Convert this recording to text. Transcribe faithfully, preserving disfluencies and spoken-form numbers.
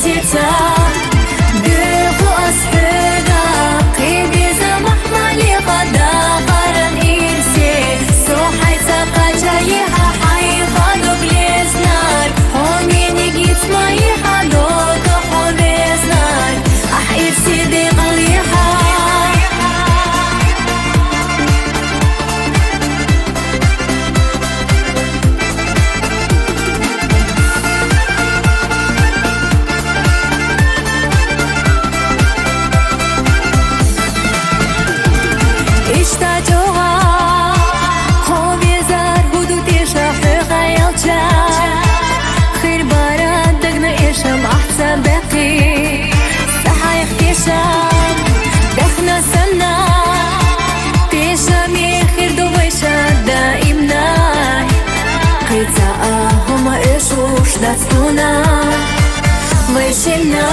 Тица, духу асхьуга, къибиза махмали хада, къаран ирсе, сохайца къачаи хахай хадуг леснар, хомини гицмаи хадуг ховеснар, ах ирсе декъали ха. Иштта чӀоагӀа хъовезар гьуду теша хӀу хаялча. Хир бара дагна эшам ахца бекъи. Сахайх теша дахна санна. Теша мехир дувайша даимна. Къица агьума эшуш дацуна. Вайшина.